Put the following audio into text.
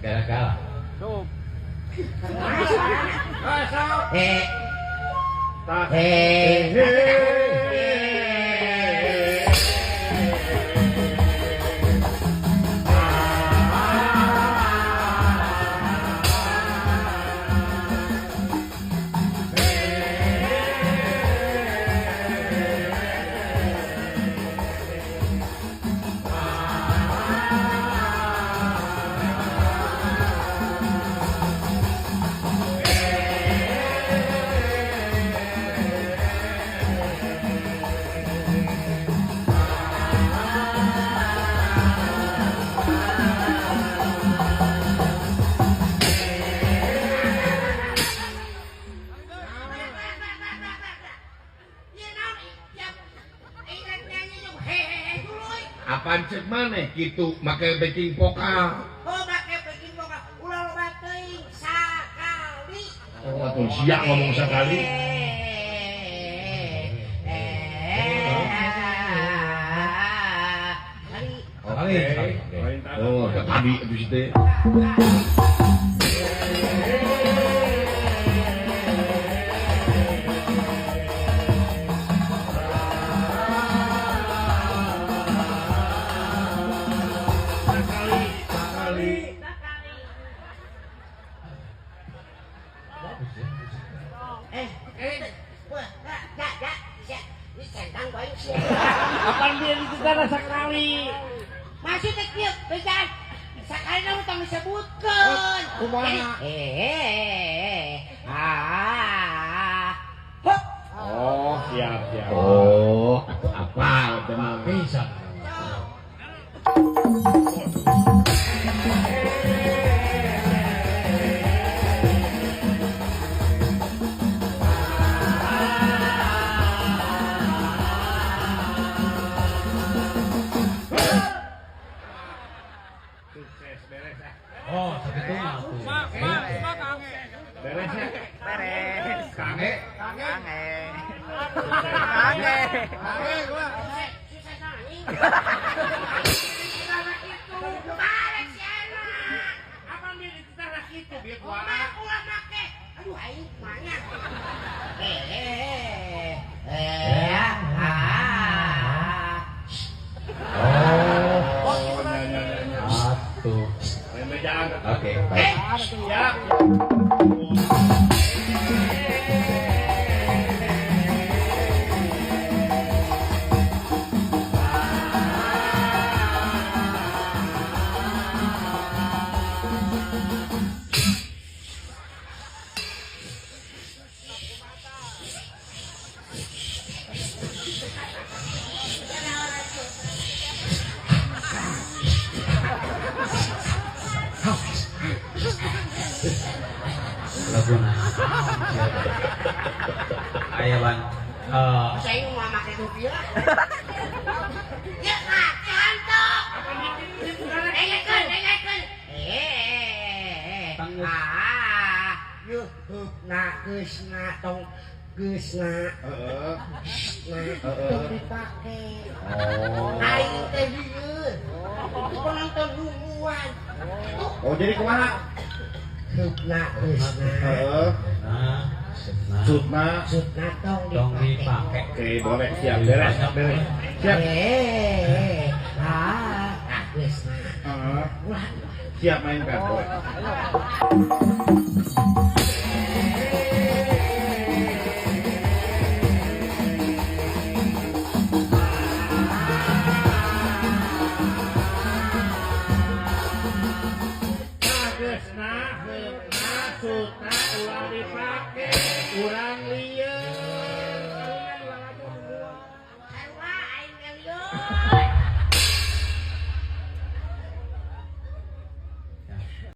Gara-gara. Eh. Tah. Eh. Apaan cek maneh gitu make backing vokal. Oh, make backing vokal. Ulah loba teuing sakali. Oh, atuh sia ngomong sakali. Sekali. Oh, tadi itu sih teh. Apaan dia itu karena sekali. Masih teh kieu, bejaan. Sakali na tong disebutkeun. Kumaha? Ah. Hop. Oh, siap, siap. Oh, apa tenang. Bisa. Sukses beres ah. Oh, segitu mah tuh. Beres ya? Beres. Kange. Kange. Kange. Kange gua. Sukses anjing. Balik si anak. Apaan dia itu karena gitu biar Ulah ulah make. Aduh aing mana? Oh. Oh, nya nya nya. Satu. Main bejaan. Oke, baik. Siap. Lagu Aya ban. Saya mau make rupiah. Ya latihan tuh. Dengekeun, dengekeun. Ah, yuh, na geus na tong geus na. Heeh. Nah, tong dipake. Oh. Aing teh lieur. Penonton nungguan. Oh, jadi kumaha? Heup na geus na. Heeh. Nah, Sutna. Sutna tong tong dipake. dipake. Oke, boleh siap. Beres, beres. Siap. Ah, geus na. Heeh. Ulah. Siap mainkan, boleh. Geusna, heupna, sutna ulah dipake. Urang lieur. Sarua aing teh lieur.